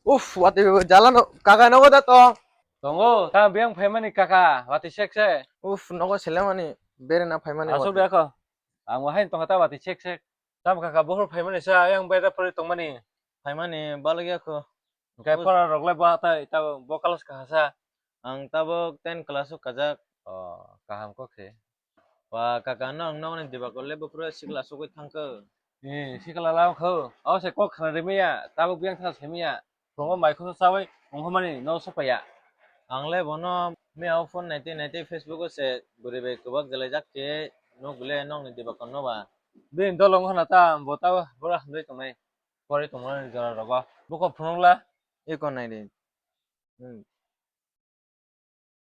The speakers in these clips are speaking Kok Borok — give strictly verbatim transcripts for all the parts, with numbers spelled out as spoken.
Uf, watwi jala no, kaka nogo da to. Tongo, ta biyang phaimani kaka, watwi sek se. Uf, nogo selemani, bere na phaimani. Asuk watwi. Dakho. Ang wahai tongkha ta watwi sek sek. Tam kaka bohor phaimani sa, ayang bere pori tongmani. Phaimani balagya kho. Hingke pora rok le bo hatai, ta bo class kahasa. Ang tabuk ten class o kajak. O, kaham kok se. Ba kaka no ang nokni dibakol le buphuru sikla sugwi thangkho. Ee, sikla lam kho. O se kok khna rimaya, tabuk biyang thang semaya. Phungo mai khoso chawi ongkhormani no sopaya. Ang le bono mia o phone naitwi naitwi Facebook o se bwrwi bai kwbak jalaijak khe nuk le nokni dibakol no ba. Bini dol ongkhorna ta bo ta bora hamjai tongnai. Pori tongmani jora rogo. Buko phunukla. Eko naidi. Hmm.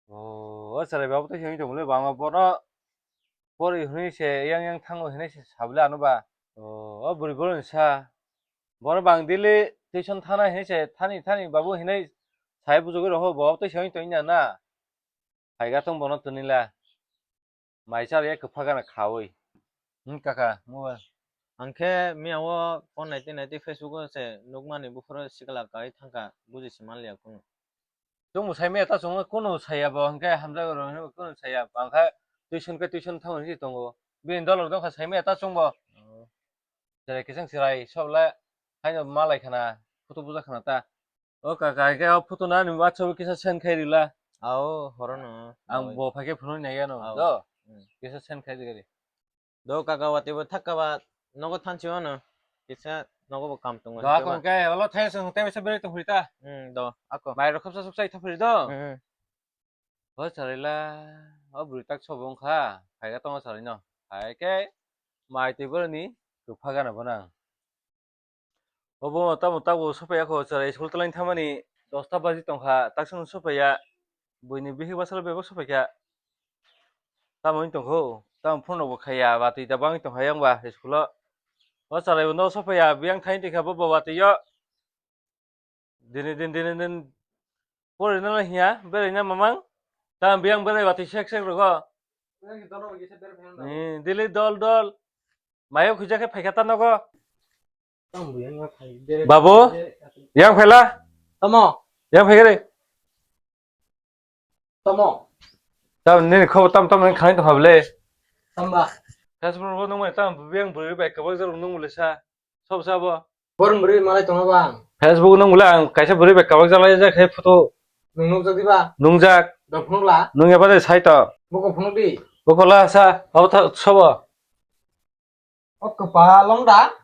O, o chwrai babu tei se wngwi tongmole bangma bono pori hwnwi se yang yang thango hinwi se sabole ano ba. O, o bwrwi bono sa. Bono bang daily tuition thana hinwi se thani thani babu hinwi sai bujugwi roho bo tei se wngwi tongya na. Phaiga tong bono twnila. Mai chari ya kwpha gana khawi. Hmm, kaka, mobile. Ang khe mia o phone naitwi naitwi Facebook o se nukmani buphuru sikla kai thangkha, buji se manliya kunu. Chwngbo sai maya ta chwngno kunu saya bo, hwnkhe hamjago rok hinwi kunu saya. Ang khe tuition khe tuition thango hinwi tongo. Bini dolok dongkha sai maya ta chwngbo. Oh. Chwrai kisang chwrai, sob le haino malai khana, photo buja khana ta. O kaka, hwnkhe o photo no ani WhatsApp o kisa send khai rwla. Ao, horo no. Ang bo phaikhe phunuk nai ano. Ao. Do. Hmm. Kisa send khai rwgari. Do kaka, watwi bo thak kaba nogo thanchi ano. Kisa nogo bo kam tongo. Do ako hwnkhe olo thai song tei bisa beri tong phuri ta. Hmm, do, ako. Mai rok khopsa suksa itha phuri do. Hmm. O chwraila, o bwrwi tak sobo wngkha, phaika tongo chwraino. Hai khe mai twi boroni kwpha gana bono ang. Obo tamo tabuk sophaiyakho, chwrai school twlaina thangmani dosta baji tongkha, taksa no sophaiya, buini bihik bwsalo bebak sophaikha. Tamo wng tongkho, tamo phone rokbo khaiya, watwi da bangwi tongkha yang ba school o. O chwraibo no sophaiya, biyang thaini tongkha bo bo watwi o. Dini din, dini din. Pori nang hiya, berai na mamang. Tam biyang berai watwi sek sek rogo. Ni, dili dol dol. Mayo khujak khe phaikha ta nogo. Babu, yang phaila. Tamo. Yang phaikha re. Tamo. Tam nini khobo tam tam nini khani tongkha bole. Tamba. Facebook bo nungmani tam biyang bwrwi bai kwbak jora nung bole sa. Sob sabo. Borok bwrwi malai tongo bang. Facebook nung bole ang kaisa bwrwi bai kwbak jora jak khe photo. Nung nukjak diba? Nungjak. Dok phunukla. Nungya bade sai to. Boko phunuk di. Boko la sa. Abo tha sobo. O kwpal long da.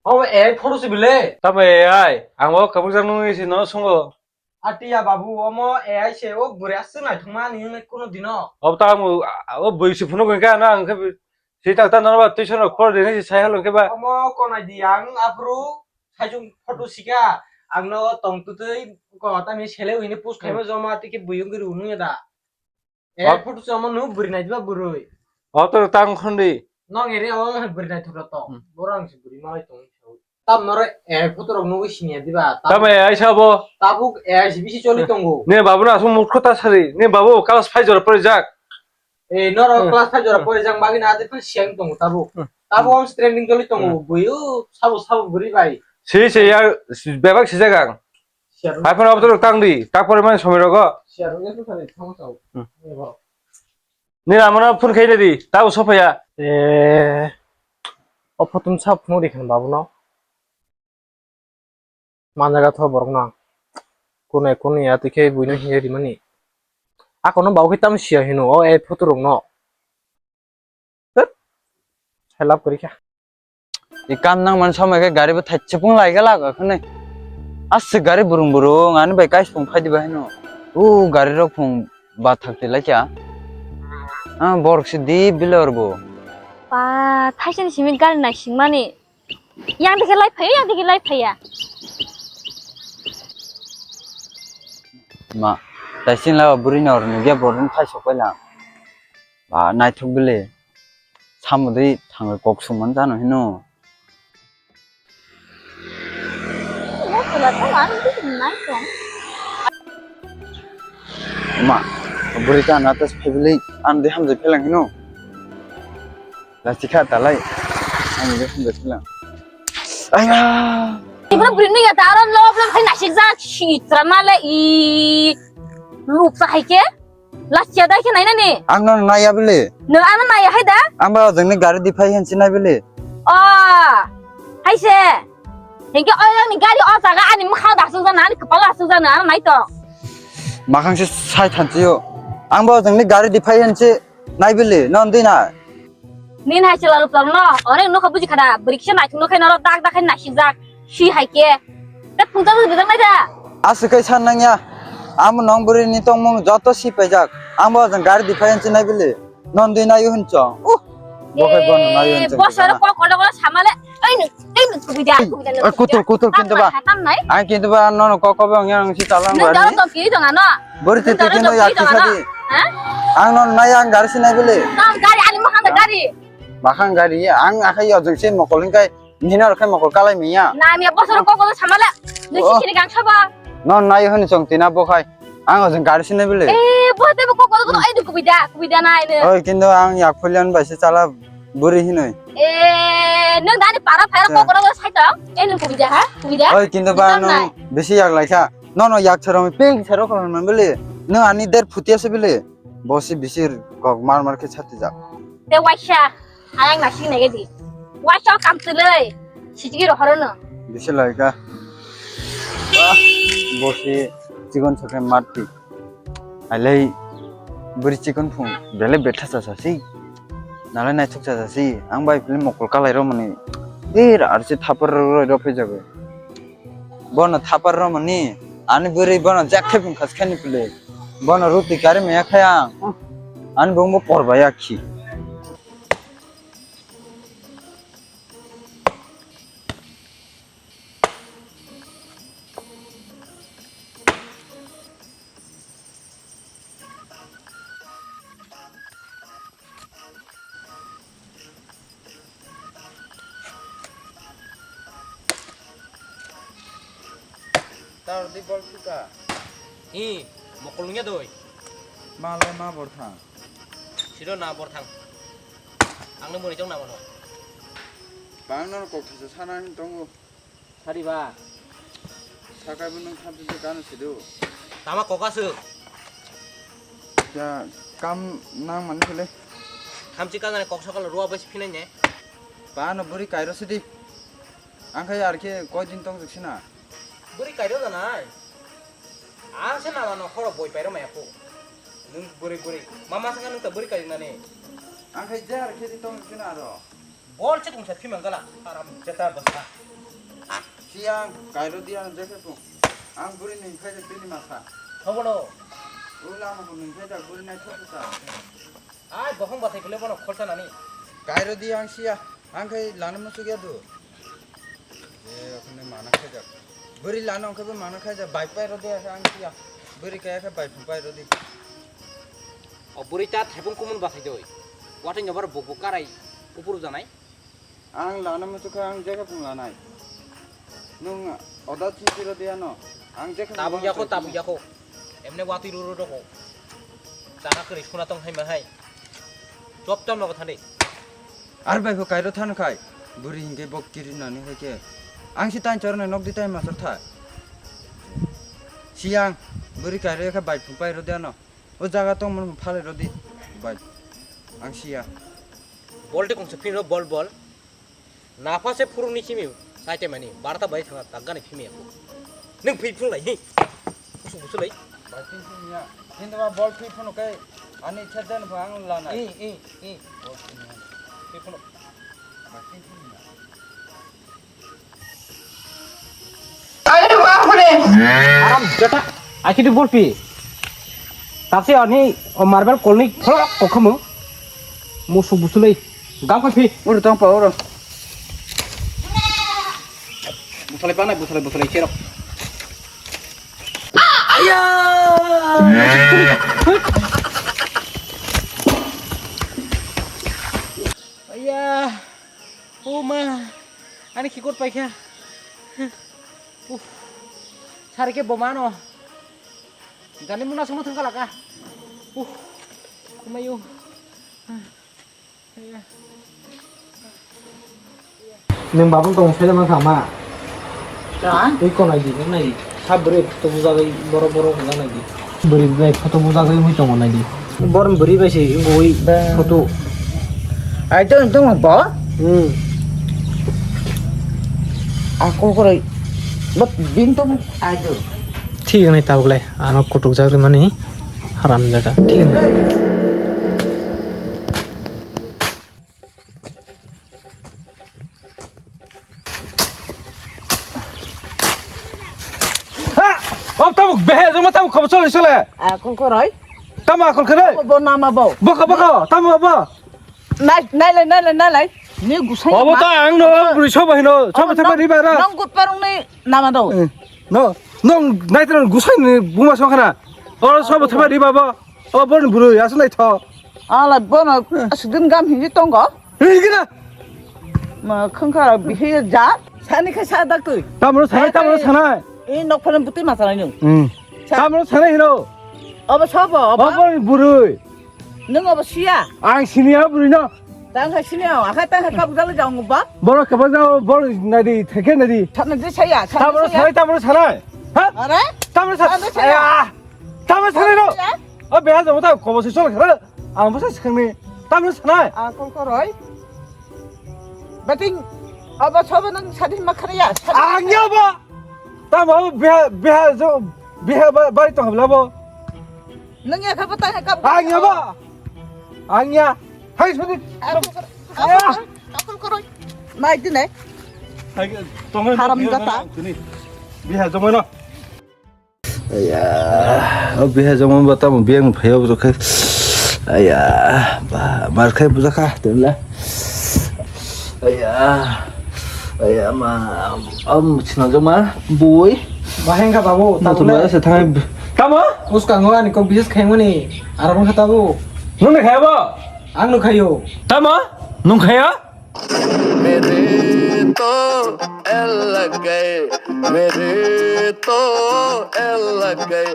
Obo A I photo se bile. Tamo A I? Ang o kabuk jak nungwi se no songo. Atiya babu, omo A I se, o bwrwi aswk naithokma nini kuno dino. Obo ta ang o bwrwi se phunuk hwnkhe ano ang khe si tak ta nono ba tuition rok khor de se sai holo hwnkhe ba. Omo konai di ang aphuru saichung photo sika ang no tong twtwi ko ta mi sele hini post khaima joma tike bwrwi wngwi rw nungya da. Eh, photo se omo nung bwrwi nai diba bwrwi. O to tang khondi. Nong ere o bwrwi nai thok to. Hmm. Borang se bwrwi malai tong. Tam nore eh photo rok nugwi sinya diba. Tam eh ai sabo. Tabuk eh ai bisi choli tongo. Ne babu na asung murkho ta sari. Ne babu class five jora pori jak. Eh noro class five jora pori jak bagi na ade phan siang tongo tabuk. Hmm. Tabuk on trending choli tongo. Hmm. Buyu sabo sabo bwrwi bai. Si si ya bebak si jagang. Hai phano abotoro tang di, tak pore mani somoi rogo. Hmm. Ni ramano phone khai di, tabo sophaya. Eh, o photo sa phone di khan babuno. Manjaga tho borok no. Kune kune ya tikhe buino hiya di mani. Akono babu khe tam siya hino, o e photo rok no. Tet. Hai love kori kha. I kam nang man samai khe gari bo thai chipung lai gala ga khne. Aswk gari burung burung ani bai kai sipung phai di bai no. U gari rok phung ba thak ti lai kya. Ah, borok si di bilor bo. Pa, thaisani simi gari nai singmani. Yang dikhe lai phaiya, yang dikhe lai phaiya. Ma, taising la buri nor nugya borin phai sok pai la. Ba, naithok bile. Samudui thangwi kok sungman jano hino. Ma, buri ka na tas family an de hamjai phelang hino. Lachikha talai. An de hamjai phelang. Aya. Ibu buri ni ya taron lo, lo, hai nasi. Sijak sitra male i luksa hai ke. Lachiya dai ke nai nani. Ang no naiya bili. No ano naiya hai da. Ang ba jengni gari di phai hen sinai bili. O. Hai se. Hingke o yang ni gari o jaga ani mukha da su jana ani kepala su jana ano nai to. Makhang se sai thanchiyo. Ang ba jengni gari di phai hen si nai bili. Non di na. Nin hai chwla rwplang no, onek nokha buji khada, bwrwi kisa naithok nokha norok dak dak khai nasijak, si hai khe. Te phungsa buji bijak nai da? Aswk khai san nangya, amo nong bwrwi ni tongmung joto si paijak, amo jang gari di phai chinai bili, non di nayo hinchong. Uh, bo khai bono nayo hinchong. Bosor kok kodo kodo samale, ei ni, ei ni kubida, kubida. Kutul, kutul kintu ba. Hatam nai? Ai kintu ba nono kok kok bang yang si talang ba ni. Nang jaro tong kiri tong ano. Bori tete kintu ya kisa di. Ha? Ang non nai ang gari sinai bili. Tong gari ani makhang da gari. Makhang gari, ang akhai yojeng se mokol hingkai, nini rok khai mokol kalai miya. Na, miya bosor kok kok samala, nisi Oh. Sini gang sabo. Non nai honi chong tina bo khai, ang ojeng gari sinai bili. Eh, bo te bo kok kok kok ai du kubida, kubida nai ne. Oi, kintu ang yak phulian bai se chala buri hinoi. Eh, nang dani para para kok kok sai tong, eh nang kubida ha, kubida. Oi, kintu ba nang bisi yak lai kha, non no yak chorong ping chero khon man bili, nang ani der phutia se bili, bo se bisi kok mar mar khe chati jak. Te waisa. Ayang nasing nege di. Waisa kam tului. Sitigi rohoro no. Bisi lai ka. Ah, bosi chikon chakhe mati. Alai buri chikon phung bele betha cha cha si. Nalai naithok cha cha si. Ang bai film mokol kalai ro mani. Bir ar si thapar ro ro phai jago. Bono thapar romani, ani bwrwi bono jek khe bung khas khani pili. Bono ruti kari maya khai ang. Ani bung bo por bai ya khi. Tar di bol suka. I, mokol nungya doi. Ma lai ma bor thang. Siro na bor thang. Ang nung boni tong na mano. Bang no kok thasa sana hin tongo. Sari ba. Sakai bo nung thamchi se kano sidu. Tama kok aswk. Ya, kam nang mani phele. Thamchi kagane kok sokol ruwa bai se phinai ne. Ba no buri kairo sidi. Ang khai ar khe koi din tong sina. Buri kairo da nai. Ang se nama no khoro boi pairo maya phu. Nung buri buri. Mama sanga nung ta buri kairo nani. Ang khai jar khe din tong sina aro. Bol se kungsa phimang gala, haram jeta bwsa. Siang, kairo di ang jekhe phung. Ang buri ni khai de bini masa. Thobono. Ula mo ni khai da buri nai thok sa. Ai, bohong bathai kule bono khorsa nani. Kairo di ang siya, ang khai lana musu gya du. E, akhone mana khai jak. Buri lana ang khai mana khai jak, bai pai ro de ang siya. Buri kaya khai bai phung pai ro di. O buri ta thaipung kumun bathai doi. Wateng jabar buk buk karai kupuru janai. Ang lana muchukha ang jekha phung lanai. Nung oda chichiro de ano. Ang jekha phung tabuk yako, tabuk yako. Emne watui ruru doko. Chana kri suna tong hai mahai. Chop chop nogo thani. Ar bai pho kairo thano khai. Buri hingke bok kiri nani hai ke. Ang si tain chorne nok di tain masor tha. Siang buri kairo kha bai phung pai ro de ano. O jaga tong mon phalai ro di. Bai. Ang siya. Bol de kongsa phino bol bol. Napha se phurung ni simi saite mani barta bai thanga taggani phimi aku. Nung phi phung lai hi. Busu busu lai. Bai phi phung ya. Hindu ba bol phi phunu kai ani chedden ba ang lana. I i i. Bol phi phunu. Bai phi phung ya. Aram jeta, achi di bolpi. Tapsi ani o marble kolni pholok kokhamu. Musu busulai. Gam khapi. Uru tong pa uru. Busulai panai, busulai, busulai cherok. Aya. Aya. O ma, ani khikor paikha. Uf, sari ke bomano. Jani muna sono thangkala ka. Uf, kumayo. Nung babang tong sele mang thama. Twi konai di nai. A bwrwi photo bujagwi borok borok hwnna naidi. Bwrwi bai photo bujagwi wngwi tongo naidi. Borok bwrwi bai se wngwi photo. Ai to to bo? Hmm. Ako koroi. But bin to ai to. Thik nai tabuk lai. Ano kutuk jagwi mani haram jaga. Thik nai. Ha! O tamo behe joma tamo khobo chole chole. Akol koroi. Tamo akol khe? Bo nama bo. Bokha bokha tamo bo. Nai nai lai nai lai nai lai. Ni gusai. Obo to ang no bwrwi sobo hino. Sobo thapa ri bara. Nang gut parung ni nama do. Eh, no, nang nai tran gusai ni buma songkhana. Oro sobo thapa ri babo. O bor ni bwrwi asu nai tho. Ala bono asudin gam hinji tongo. Hingkhe na? Ma khangkha bihi ja. Sani khe sa dak twi. Tamro sanai, tamro sanai. I nok phalen butwi ma sanai nung. Hmm. Sa- Tamro sanai hino. Obo sobo, obo. Obo ni bwrwi. Nung obo siya. Ang siniya bwrwi no. Tang kha siniya, akhai tang kha kabuk dalo jang ba. Boro kabuk dalo, boro nadi, theke nadi. Sana de saya, sana de saya. Tamro sanai, tamro sanai. Ha? Are? Tamro sanai. Sana de saya. Aya. Tamro sanai no. Saya. O beha jamo ta kobo se chol khara. Ang bwsa swkangni. Tamni sanai? Ang kol koroi. Beting abo sobo nang sadi ma khariya. Ang ya ba. Tamo abo beha, beha jo, beha ba, bari tong habla bo. Nang ya khabo ta kap. Ang ya ba. Ang ya. Hai sudi. Ang kol koroi. Ang kol koroi. Mai dinai. Haram jata. Beha jamo no. Aya, o biha jongma ba tamo biyang phaio bwrwkhe. Aya, ba, mar khai bujakha, tenla. Aya, aya, ma, am, sinajoma, bui. Bahengka babu, Motor tabule. Bara se thang. Tamo? Uskango ani kok bises khaimani, arang kha tabu. Nung ni khaya bo? Ang nu khayo. Tamo? Nung khaya? मेरे तो अलग गए, मेरे तो अलग गए।